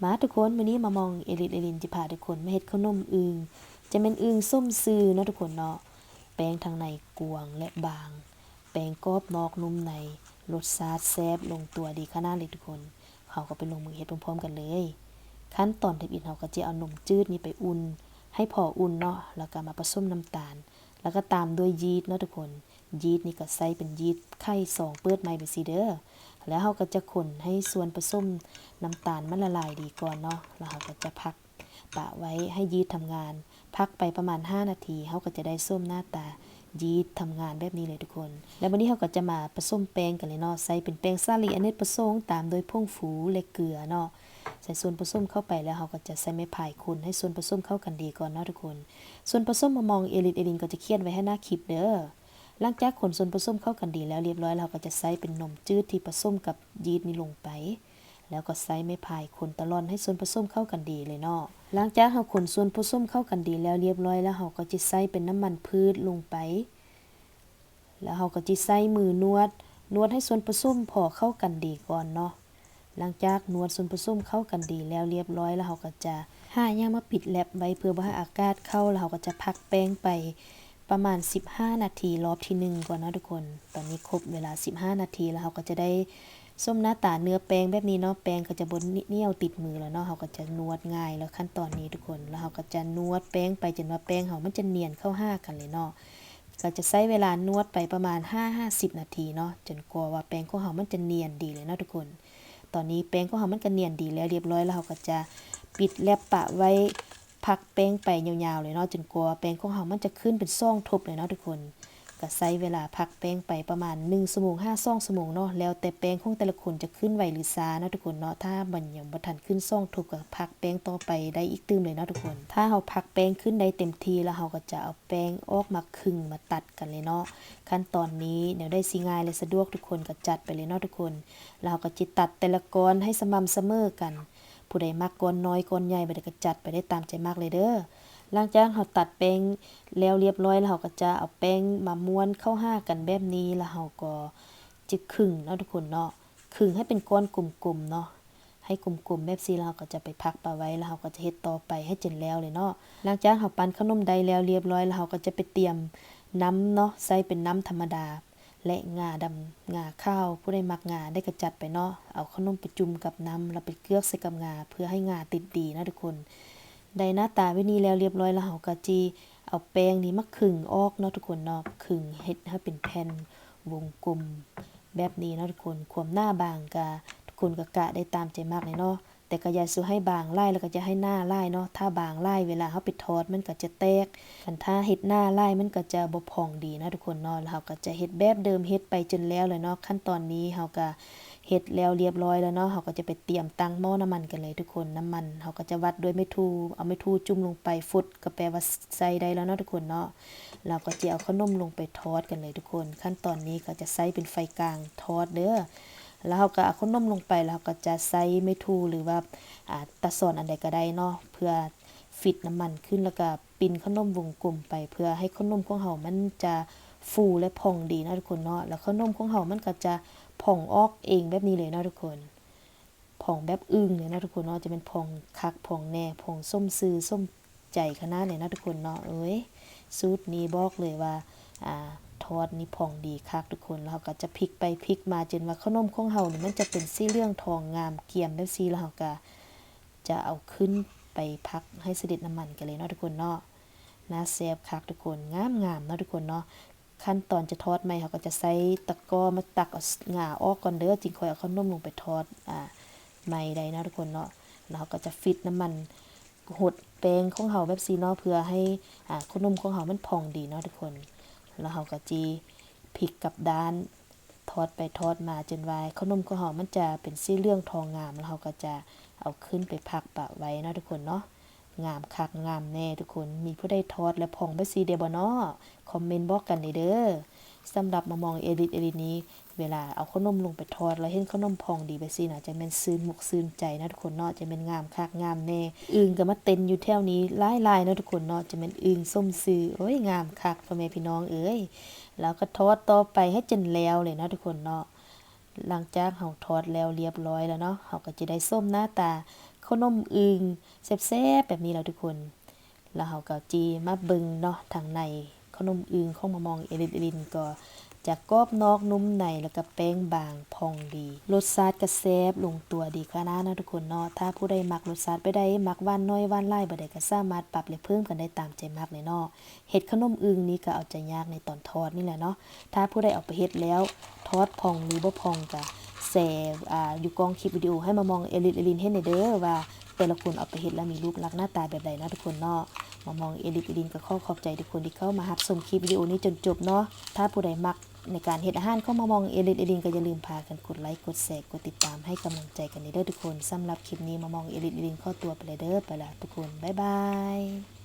ມາທຸກຄົນ, ມື້ນີ້ມາມອງເອລິດເອລິນຈະພາທຸກຄົນມາເຮັດເຂົ້າໜົມອຶ່ງ, ຈະແມ່ນອຶ່ງສົ້ມຊື່ເນາະທຸກຄົນເນາະ. ແປ້ງທາງໃນກວາງ ແລະ ບາງ, ແປ້ງກອບນອກນຸ່ມໃນ, ລົດຊາດແຊບລົງຕົວດີຂະໜາດເລີຍທຸກຄົນ. ເຮົາກໍໄປລົງມືເຮັດພ້ອມໆກັນເລີຍ. ຂັ້ນຕອນທຳອິດເຮົາກໍຈະເອົານົມຈືດນີ້ໄປອຸ່ນໃຫ້ພໍອຸ່ນເນາະ, ແລ້ວກໍມາປະສົມນ້ຳຕານ, ແລ້ວກໍຕາມດ້ວຍຢີດເນາະທຸກຄົນ. ຢີດນີ້ກໍໃຊ້ເປັນຢີດໄຂ່ຊອງເປີດໃໝ່ແບບຊີ້ເດີ. ແລ້ວເຮົາກໍຈະຄົນໃຫ້ສ່ວນປະສົມນ້ຳຕານມັນລະລາຍດີກ່ອນເນາະ, ແລ້ວເຮົາກໍຈະພັກປະໄວ້ໃຫ້ຢີດທຳງານ. ພັກໄປປະມານຫ້ານາທີ, ເຮົາກໍຈະໄດ້ໂສມໜ້າຕາຢີດທຳງານແບບນີ້ເລີຍທຸກຄົນ. ແລ້ວບັດນີ້ເຮົາກໍຈະມາປະສົມແປ້ງກັນເລີຍເນາະ. ໃຊ້ເປັນແປ້ງສາລີອະເນກປະສົງ ຕາມດ້ວຍຜົງຟູ ແລະ ເກືອເນາະ. ໃສ່ສ່ວນປະສົມເຂົ້າໄປແລ້ວ ເຮົາກໍຈະໃຊ້ໄມ້ພາຍຄົນໃຫ້ສ່ວນປະສົມເຂົ້າກັນດີກ່ອນເນາະທຸກຄົນ. ສ່ວນປະສົມມາມອງເອລິດເອລິນກໍຈະຂຽນໄວ້ໃຫ້ໜ້າຄລິບເດີ. ຫຼັງຈາກຄົນສ່ວນປະສົມເຂົ້າກັນດີແລ້ວລຽບຮ້ອຍ, ແລ້ວເຮົາກໍຈະໃຊ້ເປັນນົມຈືດທີ່ປະສົມກັບຢີດນີ້ລົງໄປ, ແລ້ວກໍໃຊ້ໄມ້ພາຍຄົນຕະຫຼອນໃຫ້ສ່ວນປະສົມເຂົ້າກັນດີເລີຍເນາະ. ຫຼັງຈາກເຮົາຄົນສ່ວນປະສົມເຂົ້າກັນດີແລ້ວລຽບຮ້ອຍ, ແລ້ວເຮົາກໍຈະໃຊ້ເປັນນ້ຳມັນພືດລົງໄປ, ແລ້ວເຮົາກໍຈະໃຊ້ມືນວດ, ນວດໃຫ້ສ່ວນປະສົມພໍເຂົ້າກັນດີກ່ອນເນາະ. ຫຼັງຈາກນວດສ່ວນປະສົມເຂົ້າກັນດີແລ້ວລຽບຮ້ອຍ, ແລ້ວເຮົາກໍຈະຫາຫຍັງມາປິດແລັບໄວ້ເພື່ອບໍ່ໃຫ້ອາກາດເຂົ້າ, ແລ້ວເຮົາກໍຈະພັກແປ້ງໄປປະມານສິບຫ້ານາທີ ລອບທີໜຶ່ງກ່ອນເນາະທຸກຄົນ. ຕອນນີ້ຄົບເວລາສິບຫ້ານາທີແລ້ວ, ເຮົາກໍຈະໄດ້ສົມໜ້າຕາເນື້ອແປ້ງແບບນີ້ເນາະ. ແປ້ງກໍຈະບໍ່ໜຽວຕິດມືແລ້ວເນາະ, ເຮົາກໍຈະນວດງ່າຍແລ້ວຂັ້ນຕອນນີ້ທຸກຄົນ. ແລ້ວເຮົາກໍຈະນວດແປ້ງໄປຈົນວ່າແປ້ງເຮົາມັນຈະນຽນເຂົ້າຫາກັນເລີຍເນາະ. ກໍຈະໃຊ້ເວລານວດໄປປະມານຫ້າຫາສິບນາທີເນາະ, ຈົນກວ່າວ່າແປ້ງຂອງເຮົາມັນຈະນຽນດີເລີຍເນາະທຸກຄົນ. ຕອນນີ້ແປ້ງຂອງເຮົາມັນກໍນຽນດີແລ້ວລຽບຮ້ອຍ, ແລ້ວເຮົາກໍຈະປິດແລັບປະໄວ້ ພັກແປ້ງໄປຍາວໆເລີຍເນາະ, ຈົນກວ່າແປ້ງຂອງເຮົາມັນຈະຂຶ້ນເປັນສອງທົບເລີຍເນາະທຸກຄົນ. ກໍໃຊ້ເວລາພັກແປ້ງໄປປະມານໜຶ່ງຊົ່ວໂມງຫາສອງຊົ່ວໂມງເນາະ, ແລ້ວແຕ່ແປ້ງຂອງແຕ່ລະຄົນຈະຂຶ້ນໄວຫຼືຊ້າເນາະທຸກຄົນເນາະ. ຖ້າມັນຍັງບໍ່ທັນຂຶ້ນສອງທົບ, ກໍພັກແປ້ງຕໍ່ໄປໄດ້ອີກຕື່ມເລີຍເນາະທຸກຄົນ. ຖ້າເຮົາພັກແປ້ງຂຶ້ນໄດ້ເຕັມທີ່ແລ້ວ, ເຮົາກໍຈະເອົາແປ້ງອອກມາຄຶງ ມາຕັດກັນເລີຍເນາະ. ຂັ້ນຕອນນີ້ແນວໃດຊິງ່າຍ ແລະ ສະດວກ, ທຸກຄົນກໍຈັດໄປເລີຍເນາະທຸກຄົນ. ແລ້ວເຮົາກໍຈະຕັດແຕ່ລະກ້ອນໃຫ້ສະໝ່ຳສະເໝີກັນ. ຜູ້ໃດມັກກ້ອນນ້ອຍກ້ອນໃຫຍ່ ແບບໃດກໍຈັດໄປໄດ້ຕາມໃຈມັກເລີຍເດີ. ຫຼັງຈາກເຮົາຕັດແປ້ງແລ້ວລຽບຮ້ອຍແລ້ວ, ເຮົາກໍຈະເອົາແປ້ງມາມ້ວນເຂົ້າຫາກັນແບບນີ້, ແລ້ວເຮົາກໍຈະຄຶງເນາະທຸກຄົນເນາະ, ຄຶງໃຫ້ເປັນກ້ອນກົມໆເນາະ, ໃຫ້ກົມໆແບບຊີ້, ແລ້ວເຮົາກໍຈະໄປພັກປະໄວ້, ແລ້ວເຮົາກໍຈະເຮັດຕໍ່ໄປໃຫ້ຈົນແລ້ວເລີຍເນາະ. ຫຼັງຈາກເຮົາປັ່ນເຂົ້າໜົມໄດ້ແລ້ວລຽບຮ້ອຍແລ້ວ, ເຮົາກໍຈະໄປຕຽມນ້ຳເນາະ, ໃຊ້ເປັນນ້ຳທຳມະດາ ແລະ ງາດຳ ງາຂາວ, ຜູ້ໃດມັກງາໄດ້ກໍຈັດໄປເນາະ. ເອົາເຂົ້າໜົມໄປຈຸ່ມກັບນ້ຳ ແລ້ວໄປເກືອກໃສ່ກັບງາ ເພື່ອໃຫ້ງາຕິດດີເນາະທຸກຄົນ. ໄດ້ໜ້າຕາແບບນີ້ແລ້ວລຽບຮ້ອຍແລ້ວ, ເຮົາກໍຈະເອົາແປ້ງນີ້ມາຄຶງອອກເນາະທຸກຄົນເນາະ, ຄຶງເຮັດໃຫ້ເປັນແຜ່ນວົງກົມແບບນີ້ເນາະທຸກຄົນ. ຄວາມໜາບາງກໍ ທຸກຄົນກໍກະໄດ້ຕາມໃຈມັກເລີຍເນາະ. ແຕ່ກໍຢ່າສູ່ໃຫ້ບາງຫຼາຍ ແລ້ວກໍຢ່າໃຫ້ໜາຫຼາຍເນາະ, ຖ້າບາງຫຼາຍເວລາເຮົາໄປທອດມັນກໍຈະແຕກ, ຄັນຖ້າເຮັດໜາຫຼາຍມັນກໍຈະບໍ່ພອງດີເນາະທຸກຄົນເນາະ. ແລ້ວເຮົາກໍຈະເຮັດແບບເດີມ ເຮັດໄປຈົນແລ້ວແລ້ວເນາະ. ຂັ້ນຕອນນີ້ເຮົາກໍເຮັດແລ້ວລຽບຮ້ອຍແລ້ວເນາະ, ເຮົາກໍຈະໄປຕຽມຕັ້ງໝໍ້ນ້ຳມັນກັນເລີຍທຸກຄົນ. ນ້ຳມັນເຮົາກໍຈະວັດດ້ວຍໄມ້ທູ່, ເອົາໄມ້ທູ່ຈຸ່ມລົງໄປ ຟົດກໍແປວ່າໃສ່ໄດ້ແລ້ວເນາະທຸກຄົນເນາະ. ແລ້ວກໍຈະເອົາເຂົ້າໜົມລົງໄປທອດກັນເລີຍທຸກຄົນ. ຂັ້ນຕອນນີ້ກໍຈະໃຊ້ເປັນໄຟກາງທອດເດີ. ແລ້ວເຮົາກໍເອົາເຂົ້າໜົມລົງໄປ ແລ້ວເຮົາກໍຈະໃຊ້ໄມ້ທູ່ ຫຼືວ່າ ອາ ຕາຊ້ອນອັນໃດກໍໄດ້ເນາະ ເພື່ອຟິດນ້ຳມັນຂຶ້ນ ແລ້ວກໍປິ່ນເຂົ້າໜົມວົງກົມໄປ ເພື່ອໃຫ້ເຂົ້າໜົມຂອງເຮົາມັນຈະຟູ ແລະ ພອງດີເນາະທຸກຄົນເນາະ. ແລ້ວເຂົ້າໜົມຂອງເຮົາມັນກໍຈະພອງອອກເອງແບບນີ້ເລີຍເນາະທຸກຄົນ. ພອງແບບອຶ່ງເລີຍເນາະທຸກຄົນເນາະ, ຈະແມ່ນພອງຄັກພອງແນ່ ພອງສົມຊື່ສົມໃຈຂະໜາດເລີຍເນາະທຸກຄົນເນາະ. ເອີຍ ສູດນີ້ບອກເລີຍວ່າ ອາ ທອດນີ້ພອງດີຄັກທຸກຄົນ. ແລ້ວເຮົາກໍຈະພິກໄປພິກມາຈົນວ່າເຂົ້າໜົມຂອງເຮົານີ້ມັນຈະເປັນສີເຫຼືອງທອງງາມກຽມແບບຊີ້, ແລ້ວເຮົາກໍຈະເອົາຂຶ້ນໄປພັກໃຫ້ສະເດັດນ້ຳມັນກັນເລີຍເນາະທຸກຄົນເນາະ. ໜ້າແຊບຄັກທຸກຄົນ, ງາມໆເນາະທຸກຄົນເນາະ. ຂັ້ນຕອນຈະທອດໃໝ່ ເຮົາກໍຈະໃຊ້ຕະກ້ອມາຕັກເອົາ ສ- ງາອອກກ່ອນເດີ, ຈຶ່ງຄ່ອຍເອົາເຂົ້າໜົມລົງໄປທອດ ອາ ໃໝ່ໄດ້ເນາະທຸກຄົນເນາະ. ແລ້ວເຮົາກໍຈະຟິດນ້ຳມັນ ຫົດແປ້ງຂອງເຮົາແບບຊີ້ເນາະ ເພື່ອໃຫ້ ອາ ເຂົ້າໜົມຂອງເຮົາມັນພອງດີເນາະທຸກຄົນ. ແລ້ວເຮົາກໍຈະພິກກັບດ້ານ ທອດໄປທອດມາຈົນວ່າເຂົ້າໜົມຂອງເຮົາມັນຈະເປັນສີເຫຼືອງທອງງາມ, ແລ້ວເຮົາກໍຈະເອົາຂຶ້ນໄປພັກປະໄວ້ເນາະທຸກຄົນເນາະ. ງາມຄັກງາມແນ່ທຸກຄົນ, ມີຜູ້ໃດທອດແລ້ວພອງແບບຊີ້ແດ່ບໍ່ເນາະ? ຄອມເມັນບອກກັນແດ່ເດີ. ສຳລັບມະມ່ອງເອລິດເອລິດນີ້ ເວລາເອົາເຂົ້າໜົມລົງໄປທອດ ແລ້ວເຫັນເຂົ້າໜົມພອງດີແບບຊີ້ນະ ຈະແມ່ນຊື່ນອົກຊື່ນໃຈເນາະທຸກຄົນເນາະ, ຈະແມ່ນງາມຄັກງາມແນ່. ອຶ່ງກໍມາເຕັ້ນຢູ່ແຖວນີ້ຫຼາຍໆເນາະທຸກຄົນເນາະ, ຈະແມ່ນອຶ່ງສົມຊື່. ໂອ້ຍ ງາມຄັກ ພໍ່ແມ່ພີ່ນ້ອງເອີຍ. ແລ້ວກໍທອດຕໍ່ໄປໃຫ້ຈົນແລ້ວເລີຍເນາະທຸກຄົນເນາະ. ຫຼັງຈາກເຮົາທອດແລ້ວລຽບຮ້ອຍແລ້ວເນາະ, ເຮົາກໍຈະໄດ້ໂສມໜ້າຕາ ເຂົ້າໜົມອຶ່ງແຊບໆແບບນີ້ແລ້ວທຸກຄົນ ແລ້ວເຮົາກໍຊິມາເບິ່ງເນາະ ທາງໃນເຂົ້າໜົມອຶ່ງຂອງມະມ່ອງເອລິດເອລິນ ກໍຈະກອບນອກນຸ່ມໃນ ແລ້ວກໍແປ້ງບາງຜ່ອງດີ ລົດຊາດກໍແຊບລົງຕົວດີຂະໜາດເນາະທຸກຄົນເນາະ. ຖ້າຜູ້ໃດມັກລົດຊາດແບບໃດ ມັກຫວານໜ້ອຍຫວານຫຼາຍແບບໃດ ກໍສາມາດປັບ ແລະ ເພີ່ມກັນໄດ້ຕາມໃຈມັກເລີຍເນາະ. ເຮັດເຂົ້າໜົມອຶ່ງນີ້ກໍເອົາໃຈຍາກໃນຕອນທອດນີ້ແຫຼະເນາະ. ຖ້າຜູ້ໃດເອົາໄປເຮັດແລ້ວທອດຜ່ອງ ຫຼື ບໍ່ຜ່ອງ ກໍແຊ ອ່າ ຢູ່ກ້ອງຄລິບວິດີໂອໃຫ້ມະມ່ອງເອລິດເອລິນເຫັນແດ່ເດີວ່າ ແຕ່ລະຄົນເອົາໄປເຮັດແລ້ວມີຮູບລັກໜ້າຕາແບບໃດເນາະທຸກຄົນເນາະ. ມະມ່ອງເອລິດເອລິນກໍຂໍຂອບໃຈທຸກຄົນທີ່ເຂົ້າມາຮັບຊົມຄລິບວິດີໂອນີ້ຈົນຈົບເນາະ. ຖ້າຜູ້ໃດມັກໃນການເຮັດອາຫານຂອງມະມ່ອງເອລິດເອລິນ ກໍຢ່າລືມພາກັນກົດໄລ ກົດແຊ ກົດຕິດຕາມໃຫ້ກຳລັງໃຈກັນເດີທຸກຄົນ. ສຳລັບຄລິບນີ້ ມະມ່ອງເອລິດເອລິນຂໍຕົວໄປແລ້ວເດີ. ໄປລະທຸກຄົນ ບາຍບາຍ.